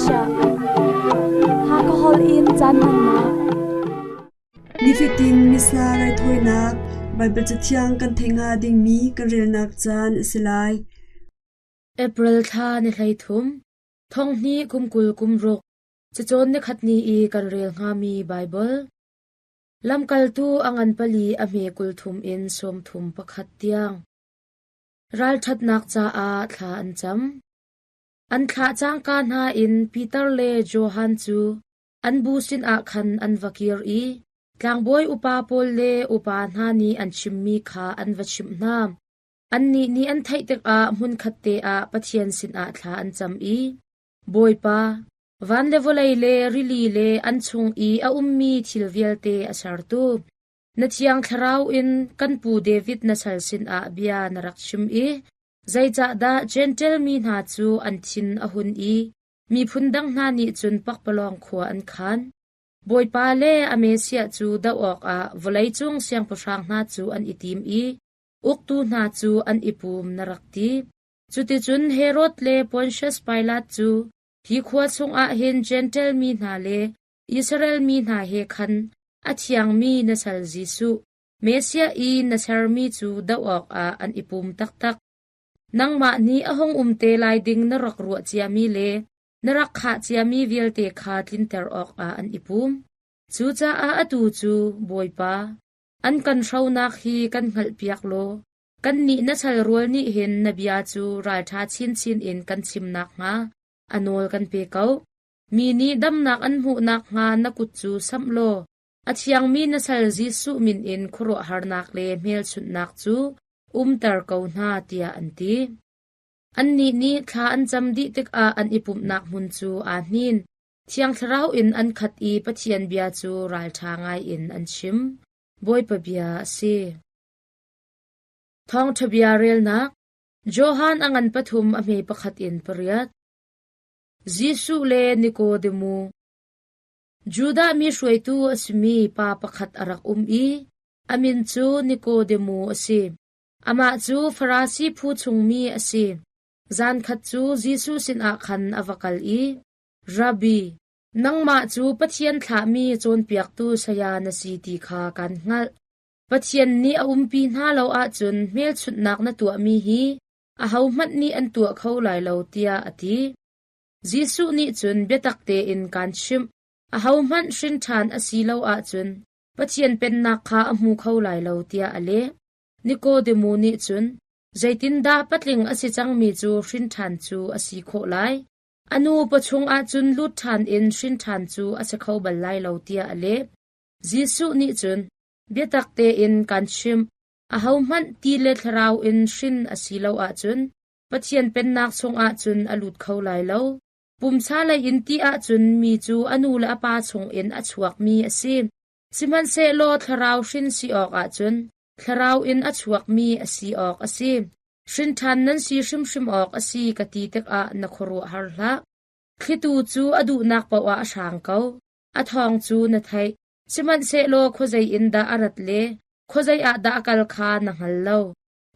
Asia. Hakha holh in caan hmannak. Nifatin Missa raithawinak Baibal Cathiang kan theih hnga dingmi kan relnak caan a si lai. April thla ni 13, thonghnih kum 20 kum ruk, cacawn nikhat ni i kan rel hngami Baibal. Lamkaltu a ngan pali a hme 33 in 31 tiang. Ralṭhatnak caah thla an cam. An thlah cangka hna in Piter le Johan cu an bu sinah khan an va kir i tlangbawi upa pawl le upa hna nih an chimmi kha an va chimh hna. Annih nih an theih tikah hmunkhatte ah Pathian sinah thla an cam i, Bawipa, van le vawlei le rili le an chung i a ummi thil vialte a sertu, Na Thiang Thlarau in kan pu David na sal sinah bia na rak chim i zeicahdah Jentail mi hna cu an thin a hun i miphun dang hna nih cun pakpalawng khua an khan? Bawipa le a Messiah cu doh awkah vawleicung siangpahrang hna cu an i tim i uktu hna cu an i pum na rak ti. Cuticun Herod le Pontius Pilat cu hi khua chungah hin Jentail mi hna le Israel mi hna he khan a thiangmi na sal Jesuh, Messiah i na sermi cu doh awkah an i pum taktak. Nangmah nih a hung um te lai ding na rak ruah ciami le na rak khah ciami vialte kha tlinter awkah an i pum. Cucaah atu cu, Bawipa, an kan hronak hi kan hngalhpiak law kannih na sal rual nih hin na bia cu ralṭha chinchin in kan chim nakhnga a nawl kan pe ko. Mi nih damnak an hmuh nakhnga na kut cu samh law a thiangmi na sal Jesuh min in khuaruahharnak le hmelchunhnak cu umter ko hna, tiah an ti. Annih nih thla an cam dih tikah an i pumhnak hmun cu aa hnin. Thiang Thlarau in an khat i Pathian bia cu ralṭha ngaiin an chim. Bawipa bia a si. Thawngṭha bia relnak Johan a ngan pathum a hme pakhat in pariat. Jesuh le Nikodemu. Judah mi hruaitu a simi pa pakhat a rak um i a min cu Nikodemu a si. Amah cu Farasi phu chungmi a si. Zankhat cu Jesuh sinah khan a va kal i, Rabbi, nangmah cu Pathian thlahmi cawnpiaktu saya na si ti kha kan hngalh. Pathian nih a umpi hna lo ahcun hmelchunhnak na tuahmi hi ahohmanh nih an tuah kho lai lo tiah a ti. Jesuh nih cun biatak tein kaan chimh, ahohmanh hrin ṭhan a si lo ahcun Pathian Pennak kha a hmu kho lai lo tiah a leh. Nikodemu nih cun, zeitindah patling a si cangmi cu hrin ṭhan cu a si khawh lai? A nu pawchung ah cun lut ṭhan in hrin ṭhan cu a si kho bal lai lo tiah a leh. Jesuh nih cun, biatak tein kaan chimh, Ahohmanh ti le thlarau in hrin a si lo ahcun Pathian Pennak chungah cun a lut kho lai lo. Pumsa lei in ti ahcun mi cu a nu le a pa chungin a chuakmi a si. Sihmanhsehlaw thlarau hrin si awk ahcun thlarau in a chuakmi a si awk a si. Hrin ṭhan nan si hrimhrim awk a si ka ti tikah na khuaruahhar hlah. Thlitu cu a duhnak paoh ah a hrang ko. A thawng cu na theih. Sihmanhsehlaw khuazei in dah a rat le khuazei ah dah a kal kha na hngal lo.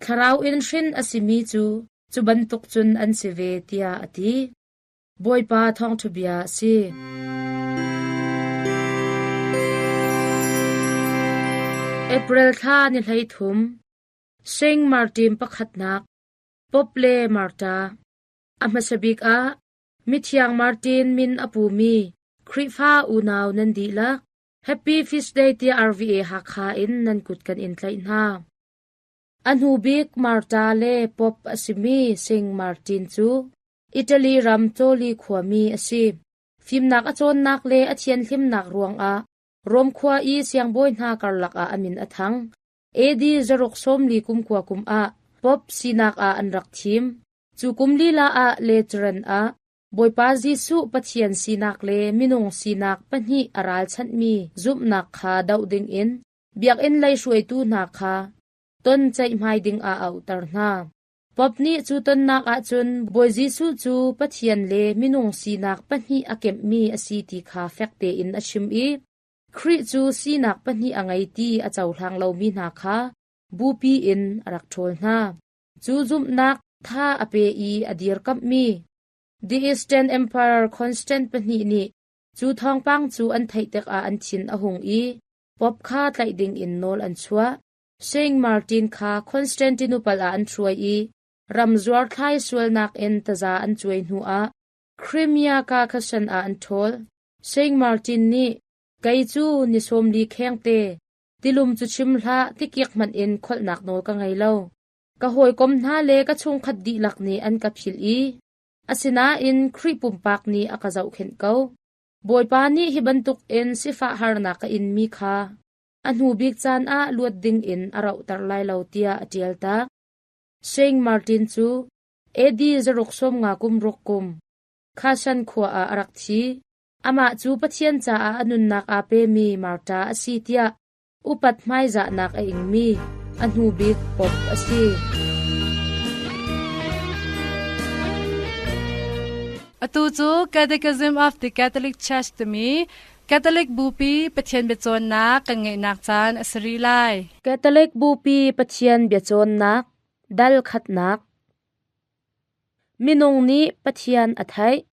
Thlarau in hrin a simi cu cu bantuk cun an si ve, tiah a ti. Bawipa thawngṭha bia a si. April thla ni 13, Saint Martin pakhatnak, Pope le Marta. A hmasa bik ah Mithiang Martin min a pumi Khrihfa unau nan dihlak Happy Feast Day tiah RVA Hakha in nan kut kan in tlaih hna. A hnu bik Marta le Pope a simi Saint Martin cu Italy ram Coli khuami a si. Fimnak a cawnnak le a thianhlimnak ruangah Rom khua i siangbawi hna karlak ah a min a thang. AD 649 kum ah Pope sinak ah an rak thim. Cu kum lila ah Lateran ah Bawipa Jesuh Pathian sinak le minung sinak pahnih a ralchanhmi zumhnak kha doh dingin biakinn lei hruaitu hna kha ton ceihmai dingah a auhter hna. Pope nih cu tonnak ahcun Bawi Jesuh cu Pathian le minung sinak pahnih a kemhmi a si ti kha fek tein a chim i Khrih cu sinak pahnih a ngei ti a cohlang lomi hna kha bupi in a rak ṭhawl hna. Cu zumhnak tha a pe i a dirkamhmi. The Eastern Emperor Constant pahnih nih cu thawngpang cu an theih tikah an thin a hung i Pope kha tlaih dingin nawl an chuah. Saint Martin kha Constantinople ah an hruai i ram zuarthlai sualnak in taza an cuai hnuah Crimea Caucasus ah an ṭhawl. Saint Martin nih, Kei cu ni 40 khengte, tilum cu chim hlah tikik hmanh in kholhnak nawl ka ngei lo. Ka hawikom hna le ka chungkhat dihlak nih an ka philh i asinain Khrih pumpak nih a ka zohkhenh ko. Bawipa nih hi bantukin sifah harnak ka inmi kha a hnu bik caan ah luat dingin a rauhter lai lo tiah a ṭial tak. Saint Martin cu AD 656 kum Khasan khua ah a rak thi. Amah cu Pathian caah a nunnak aa pemi martyr a si tiah upat hmaizahnak a ingmi a hnu bik Pope a si. Atu cu Catechism of the Catholic Church timi Catholic Bupi Pathian biacawnnak kan ngeihnak caan a si rih lai. Catholic Bupi Pathian biacawnnak dal khatnak Minung nih Pathian a theih.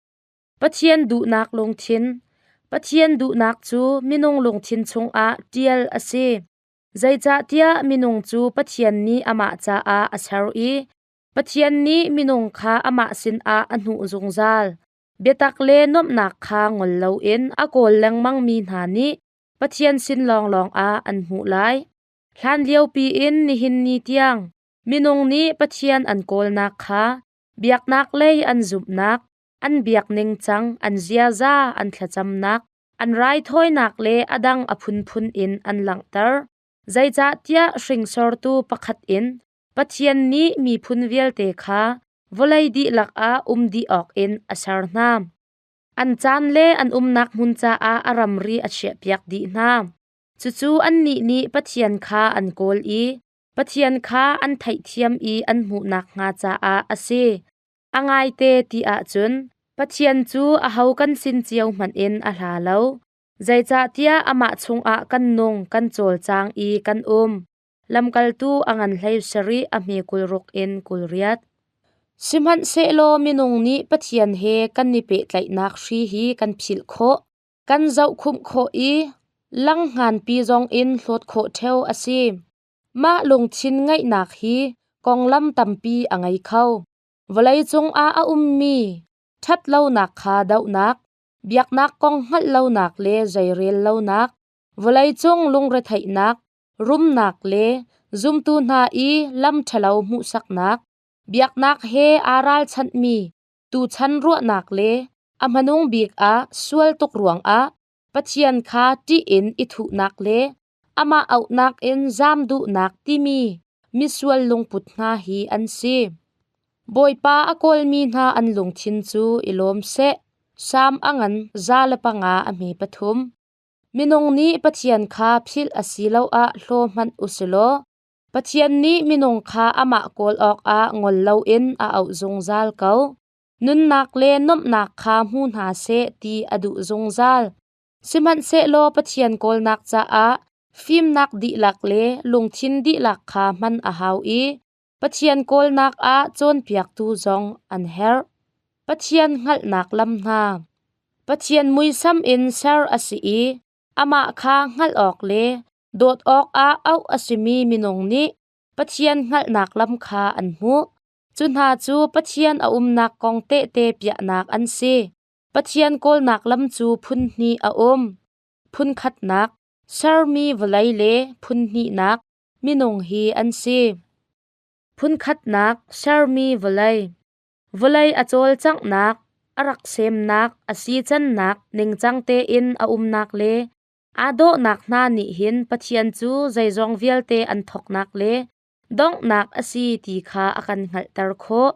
Pathian duhnak lungthin Pathian duhnak cu minung lungthin chungah ṭial a si. Zeicahtiah minung cu Pathian nih amah caah a ser i Pathian nih minung kha amah sinah a hnuh zungzal. Biatak le nuamhnak kha ngol loin a kawl lengmangmi hna nih Pathian sin lawnglawng ah an hmuh lai. Hlanliopi in nihin ni tiang minung nih Pathian an kawlnak kha biaknak lei an zumhnak, an biak ningcang, an ziaza, an thlacamnak, an raithawinak le a dang a phunphun in an langhter. Zeicahtiah hringsortu pakhat in Pathian nih miphun vialte kha vawlei dihlak ah um dih awkin a ser hna. An caan le an umnak hmun caah a ramri a chiahpiak dih hna. Cucu annih nih Pathian kha an kawl i Pathian kha an theihthiam i an hmuh nakhnga caah a si. A ngaite ti ahcun Pathian cu aho kan sin cio hmanh in a hla lo. Zeicahtiah amah chungah kan nung, kan cawlcang i kan um. Lamkaltu a ngan hlei sarih a hme 60 in 28. Sihmanhsehlaw minung nih Pathian he kan i pehtlaihnak hri hi kan philh khawh, kan zohkhumh khawh i langhnganpi zongin hlawt khawh ṭheo a si. Mah lungthin ngaihnak hi konglam tampi a ngei kho. Vawleicung ah a ummi ṭhatlonak kha dohnak, biaknak kong hngalh lonak le zeirel lonak, vawleicung lungretheihnak, rumnak le zumtu hna i lam ṭhalo hmuhsaknak, biaknak he aa ralchanhmi tuchan ruahnak le a hmanung bik ah sual tuk ruangah Pathian kha ṭih in i thuhnak le amah auhnak in zaam duhnak timi misual lungput hna hi an si. Bawipa a kawlmi hna an lungthin cu i lawm seh. Salm a ngan 105 a hme pathum. Minung nih Pathian kha philh asiloah hlaw hmanh u si law Pathian nih minung kha amah kawl awkah ngol loin a auh zungzal ko. Nunnak le nuamhnak kha hmu hna seh ti a duh zungzal. Sihmanhsehlaw Pathian kawlnak caah fimnak dihlak le lungthin dihlak kha hman a hau i Pathian kawlnak ah cawnpiaktu zong an herh. Pathian hngalhnak lam hna. Pathian muisam in ser a si i amah kha hngalh awk le dawt awkah auh a simi minung nih Pathian hngalhnak lam kha an hmuh. Cu hna cu Pathian a umnak kong tehte piahnak an si. Pathian kawlnak lam cu phun hnih a um. Phun khatnak, sermi vawlei le phun hnihnak, minung hi an si. Phun khatnak, sermi vawlei. Vawlei a cawlcanghnak, a rak semnak, a sicannak, ningcang tein a umnak le aa dawhnak hna nih hin Pathian cu zeizong vialte an thawknak le donghnak a si ti kha a kan hngalhter khawh.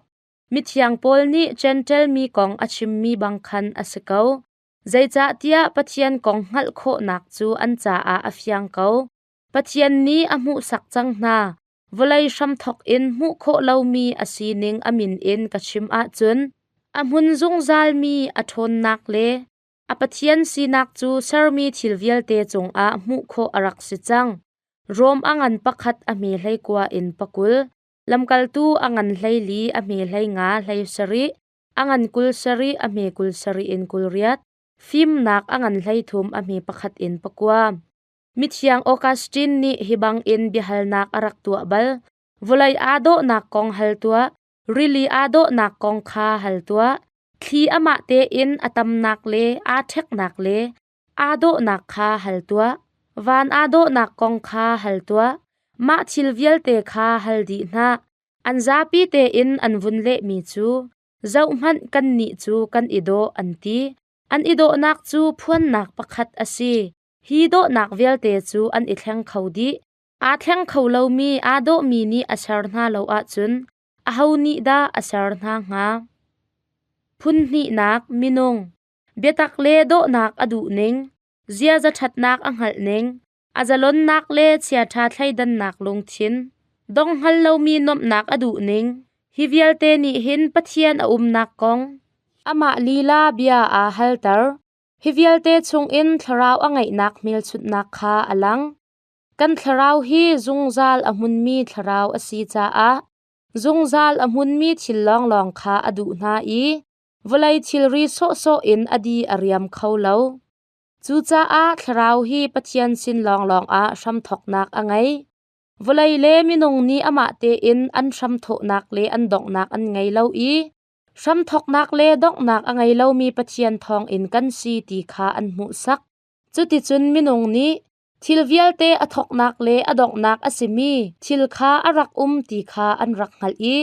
Mithiang Paul nih Jentail mi kong a chimmi bang khan a si ko. Zeicahtiah Pathian kong hngalh khawhnak cu an caah a fiang ko. Pathian nih a hmuhsak cang hna. Vawlei hramthawk in hmuh khawh lomi a sining a min in ka chim ahcun a hmun zungzalmi a ṭhawnnak le a Pathian sinak cu sermi thil vialte cungah hmuh khawh a rak si cang. Rom a ngan pakhat a hme 19 in 20, lamkaltu a ngan 14 a hme 15 hlei sarih. a ngan 27 a hme 20 in 28, fimnak a ngan 13 a hme 1 in 9. Mithiang Augustine nih hi bangin biahalnak a rak tuah bal. Vawlei aa dawhnak kong hal tuah, rili aa dawhnak kong kha hal tuah, thli amah tein a tamnak le aa ṭheknak le aa dawhnak kha hal tuah, van aa dawhnak kong kha hal tuah, mah thil vialte kha hal dih hna. An zapi tein an vun lehmi cu, zohhmanh kannih cu kan i dawh an ti. An i dawhnak cu phuannak pakhat a si. Hi dawhnak vialte cu an i thleng kho dih. Aa thleng kho lomi aa dawhmi nih a ser hna lo ahcun aho nih dah a ser hna hnga? Phun hnihnak minung. Biatak le dawhnak a duh ning, ziaza ṭhatnak a hngalh ning, a zalonnak le chiaṭha thleidannak lungthin, dong hngal lomi nuamhnak a duh ning, hi vialte nih hin Pathian a umnak kong, amah lila bia aa halter. Hi vialte chungin thlarau a ngeihnak hmelchunhnak kha a lang. Kan thlarau hi zungzal a hmunmi thlarau a si caah zungzal a hmunmi thil lawnglawng kha a duh hna i vawlei thilri sawhsawh in a di a riam kho lo. Cucaah thlarau hi Pathian sin lawnglawng ah hramthawknak a ngei. Vawlei le minung nih amah tein an hramthawhnak le an donghnak an ngei lo i hramthawknak le donghnak a ngei lomi Pathian thawngin kan si ti kha an hmuhsak. Cuticun minung nih thil vialte a thawknak le a donghnak a simi thil kha a rak um ti kha an rak hngalh i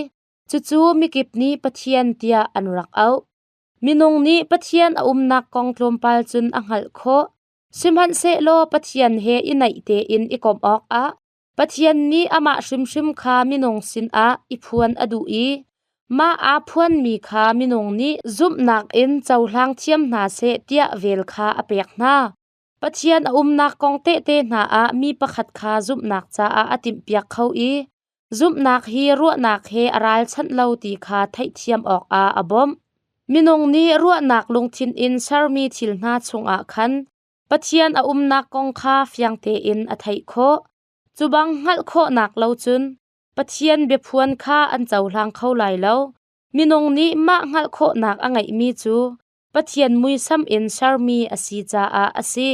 cucu mikip nih Pathian tiah an rak auh. Minung nih Pathian a umnak kong tlawmpal cun a hngalh khawh. Sihmanhsehlaw Pathian he i naih tein i komh awkah Pathian nih amah hrimhrim kha minung sinah i phuan a duh i mah aa phuanmi kha minung nih zumhnak in cohlang thiam hna seh tiah vel kha a pek hna. Pathian a umnak kong tehte hna ah mi pakhat kha zumhnak caah a timhpiak kho i zumhnak hi ruahnak he a ralchanh lo ti kha theihthiam awkah a bawmh. Minung nih ruahnak lungthin in sermi thil hna chungah khan Pathian a umnak kong kha fiang tein a theih khawh. Cu bang hngalh khawhnak lo cun Pathian biaphuan kha an cohlang kho lai lo. Minung nih mah hngalh khawhnak a ngeihmi cu Pathian muisam in sermi a si caah a si.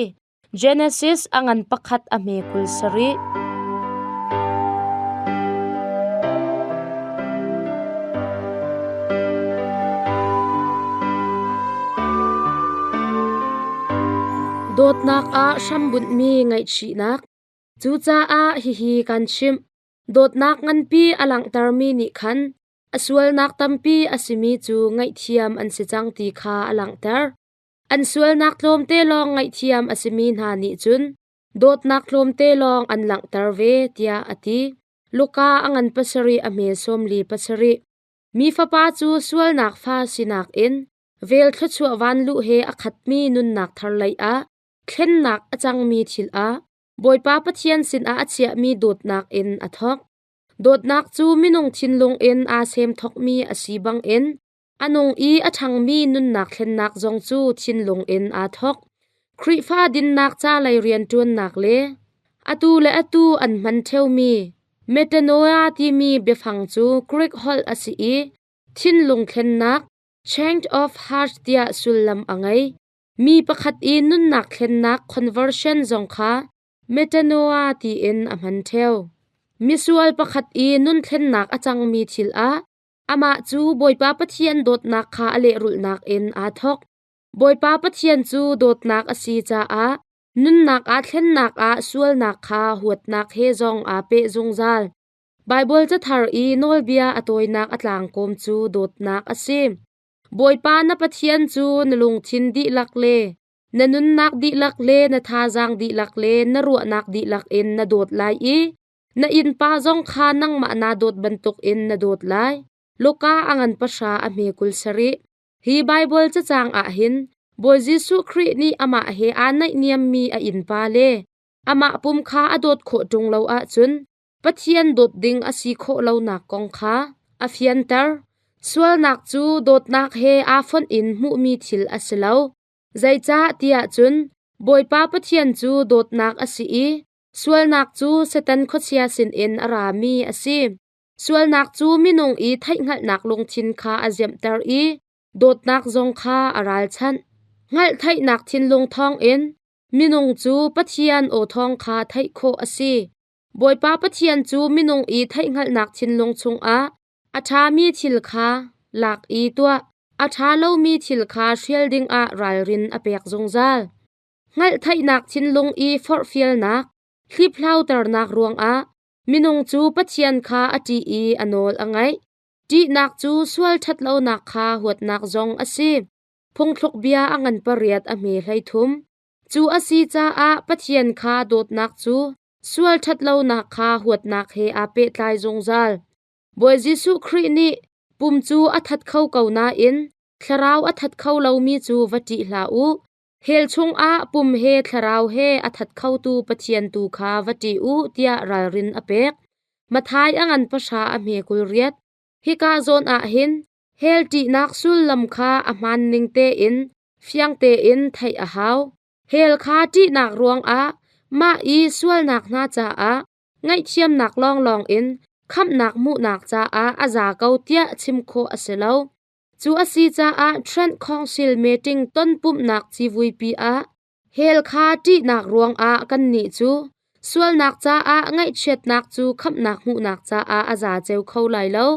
Genesis a ngan pakhat a hme 27. Dawtnak ah hrambunhmi ngaihchihnak. Cucaah hihi kan chimh. Dawtnak nganpi a langhtermi nih khan a sualnak tampi a simi cu ngaihthiam an si cang ti kha a langhter. An sualnak tlawmte lawng ngaihthiam a simi hna nih cun dawtnak tlawmte lawng an langhter ve, tiah a ti. Luka a ngan pasarih a hme 47. Mi fapa cu sualnak fa sinak in vel thluachuah vanluh he a khatmi nunnak thar lei ah thlennak a cangmi thil ah Bawipa Pathian sinah a chiahmi dawtnak in a thawk. Dawtnak cu minung thinlung in aa sem thawkmi a si bangin a nung i a ṭhangmi nunnak thlennak zong cu thinlung in aa thawk. Khrihfa dinnak ca lei rianṭuannak le atu le atu an hman ṭheumi metanoia timi biafang cu Greek holh a si i thinlung thlennak change of heart tiah sullam a ngei. Mi pakhat i nunnak thlennak conversion zong kha metanoia tiin a hman ṭheo. Misual pakhat i nun thlennak a cangmi thil ah amah cu Bawipa Pathian dawtnak kha a lehrulhnak in aa thawk. Bawipa Pathian cu dawtnak a si caah nunnak aa thlennak ah sualnak kha huatnak he zong aa peh zungzal. Baibal cathar i nawlbia a tawinak a tlangkawm cu dawtnak a si. Bawipa na Pathian cu na lungthin dihlak le na nunnak dihlak le na thazaang dihlak le na ruahnak dihlak in na dawt lai i na innpa zong kha nangmah naa dawt bantukin na dawt lai. Luka a ngan pahra a hme 27. Hi Baibal cacang ah hin Bawi Jesuh Khrih nih amah he aa naihniammi a innpa le amah pum kha a dawt khawh ṭung lo ahcun Pathian dawt ding a si khawh lonak kong kha a fianter. Sualnak cu dawtnak he aa fonh in hmuhmi thil a si lo. Zeicah tiah cun Bawipa Pathian cu dawtnak a si i sualnak cu Satan khuachia sinin a rami a si. Sualnak cu minung i theihhngalhnak lungthin kha a ziamhter i dawtnak zong kha a ralchanh. Hngalhtheihnak thinlung thawngin minung cu Pathian aw thawng kha theih khawh a si. Bawipa Pathian cu minung i theihhngalhnak thinlung chungah a ṭhami thil kha lak i tuah, a ṭha lomi thil kha hrial dingah ralrin a pek zungzal. Hngalhtheihnak thinlung i forhfialnak, hliphlauternak ruangah minung cu Pathian kha a ṭih i a nawl a ngaih. Ṭihnak cu sual ṭhatlonak kha huatnak zong a si. Phungthluk bia a ngan pariat a hme 13. Cu a si caah Pathian kha dawtnak cu sual ṭhatlonak kha huatnak he aa pehtlai zungzal. Bawi Jesuh Khrih nih pum cu a that kho ko nain thlarau a that kho lomi cu va ṭih hlah u. Hell chungah pum he thlarau he a that khotu Pathian tu kha va ṭih u tiah ralrin a pek. Matthai a ngan pahra a hme 28. Hika zawn ah hin hell ṭihnak sullam kha a hmaan ning tein fiang tein theih a hau. Hell kha ṭihnak ruangah mah i sualnak hna caah ngaihthiamnak lawnglawng in khamhnak hmuhnak caah a za ko tiah chim khawh a si lo. Cu a si caah Trent Council meeting tonpumhnak civuipi ah hell kha ṭihnak ruangah kannih cu sualnak caah ngaihchiatnak cu khamhnak hmuhnak caah a za ceu kho lai lo.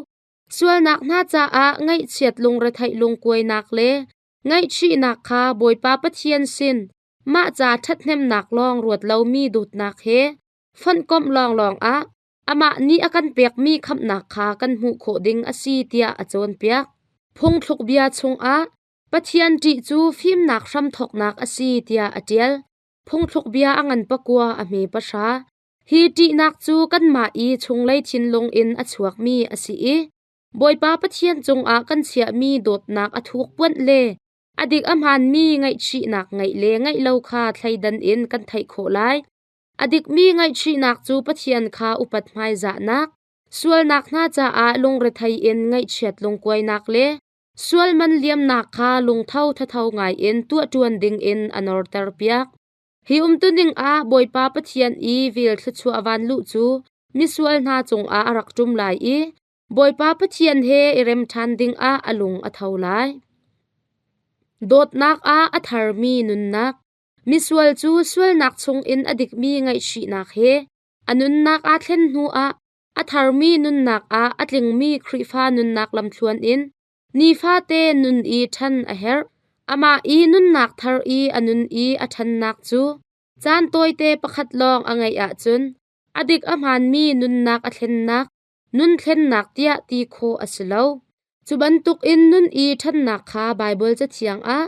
Sualnak hna caah ngaihchiat lungretheih lungkuainak le ngaihchihnak kha Bawipa Pathian sin mah ca ṭhathnemnak lawng ruat lomi dawtnak he fonhkomh lawnglawng ah amah nih a kan pekmi khamhnak kha kan hmuh khawh ding a si tiah a cawnpiak. Phungthluk bia chungah Pathian ṭih cu fimnak hramthawknak a si tiah a ṭial. Phungthluk bia a ngan pakua a hme pahra. Hi ṭihnak cu kanmah i chunglei thinlung in a chuakmi a si i Bawipa Pathian cungah kan chiahmi dawtnak a thuk puanh le a dik a hmaanmi ngaihchihnak ngeih le ngeih lo kha thleidan in kan theih khawh lai. A dikmi ngaihchihnak cu Pathian kha upat hmaizahnak, sualnak hna caah lungrethei in ngaihchiat lungkuainak le sual man liamnak kha lungtho thatho ngaiin tuahṭuan dingin a norterpiak. Hi umtuning ah Bawipa Pathian i vel thluachuah van luh cu misual hna cungah a rak ṭum lai i Bawipa Pathian he i rem ṭhan dingah a lung a tho lai. Dawtnak ah a tharmi nunnak. Misual cu sualnak chungin a dikmi ngaihchihnak he a nunnak aa thlen hnuah a tharmi nunnak ah a tlingmi Khrihfa nunnak lamthluan in nifate nun i ṭhan a herh. Amah i nunnak thar i a nun i a ṭhannak cu caan tawite pakhat lawng a ngeih ahcun a dik a hmaanmi nunnak a thlennak nun thlennak tiah ti khawh a si lo. Cu bantukin nun i ṭhannak kha Baibal Cathiang ah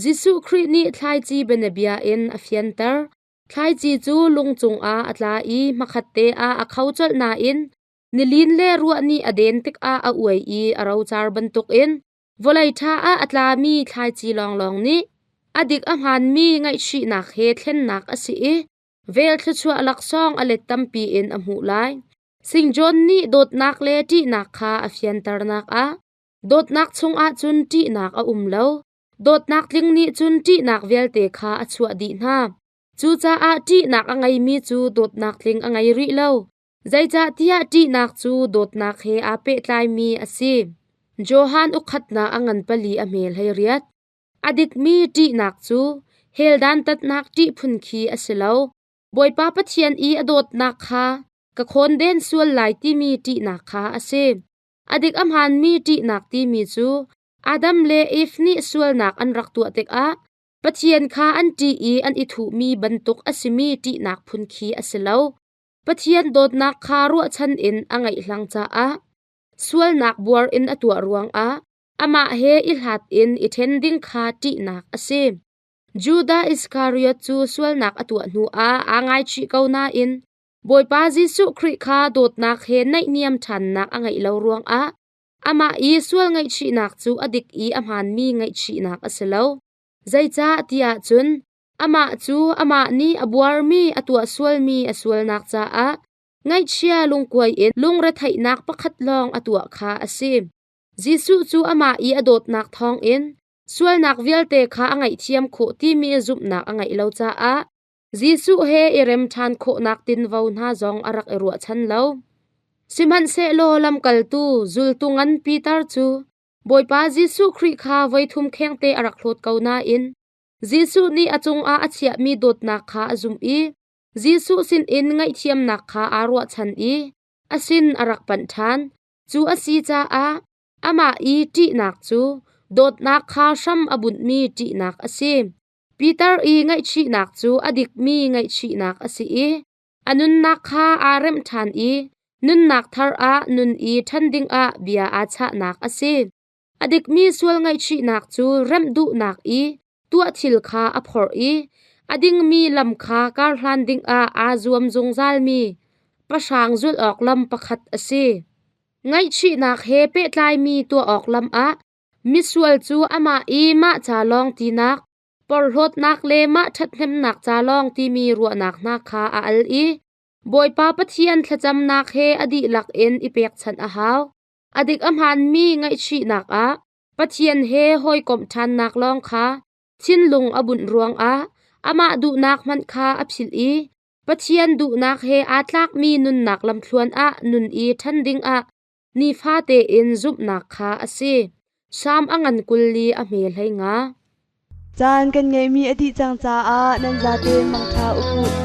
Jesuh Khrih nih thlaici bianabia in a fianter. Thlaici cu lung cungah a tla i hmakhatte ah a kho colh nain nilin le ruah nih a den tikah a uai i a rocar bantukin vawlei ṭha ah a tlami thlaici lawnglawng nih a dik a hmaanmi ngaihchihnak he thlennak a si i vel thluachuah laksawng a let tampi in a hmuh lai. Sing John nih dawtnak le ṭihnak kha a fianternak ah dawtnak chungah cun ṭihnak a um lo. Dawtnak tling nih cun ṭihnak vialte kha a chuah dih hna. Cucaah ṭihnak a ngeimi cu dawtnak tling a ngei rih lo. Zeicahtiah ṭihnak cu dawtnak he aa pehtlaimi a si. Johan ukhatnak a ngan pali a hme 18. A dikmi ṭihnak cu hell dantatnak ṭih phun khi a si lo. Bawipa Pathian i a dawtnak kha ka khawnden sual lai timi ṭihnak kha a si. A dik a hmaanmi ṭihnak timi cu Adam le Eve nih sualnak an rak tuah tikah Pathian kha an ṭih i an i thuhmi bantuk a simi ṭihnak phun khi a si lo. Pathian dawtnak kha ruahchan in a ngaihhlang caah sualnak buar in a tuah ruangah amah he i hlat in i ṭhen ding kha ṭihnak a si. Judah Iskariot cu sualnak a tuah hnuah aa ngaichih ko nain Bawipa Jesuh Khrih kha dawtnak he naihniam ṭhannak a ngeih lo ruangah amah i sual ngaihchihnak cu a dik i a hmaanmi ngaihchihnak a si lo. Zeicah tiah cun amah cu amah nih a buarmi a tuah sualmi a sualnak caah ngaihchia lungkuai in lungretheihnak pakhat lawng a tuah kha a si. Jesuh cu amah i a dawtnak thawngin sualnak vialte kha a ngaihthiam khawh timi zumhnak a ngeih lo caah Jesuh he i rem ṭhan khawhnak tinvo hna zong a rak i ruahchan lo. Sihmanhsehlaw lamkaltu zultu ngan Peter cu Bawipa Jesuh Khrih kha voithum khengte a rak hlawt ko nain Jesuh nih a cungah a chiahmi dawtnak kha a zumh i Jesuh sinin ngaihthiamnak kha aa ruahchan i a sin a rak panh ṭhan. Cu a si caah amah i ṭihnak cu dawtnak kha hram a bunhmi ṭihnak a si. Peter i ngaihchihnak cu a dikmi ngaihchihnak a si i a nunnak kha aa remh ṭhan i nunnak thar ah nun i ṭhan dingah bia aa chahnak a si. A dikmi sual ngaihchihnak cu remh duhnak i tuah thil kha a phorh i a dingmi lam kha karhlan dingah aa zuam zungzalmi pahrang zulh awk lam pakhat a si. Ngaihchihnak he pehtlaimi tuah awk lam ah misual cu amah i mah ca lawng tinak, porhlawtnak le mah ṭhathnemnak ca lawng timi ruahnak hna kha a al i Bawipa Pathian thlacamnak he a dihlak in i pekchanh a hau. A dik a hmaanmi ngaihchihnak ah Pathian he hawikomh ṭhannak lawng kha thinlung a bunh ruangah amah duhnak hmanh kha a philh i Pathian duhnak he aa tlakmi nunnak lamthluan ah nun i ṭhan dingah nifate in zumhnak kha a si. Salm a ngan 24 a hme 15. Caan kan ngeihmi a dih cang caah nan zate mangṭha u.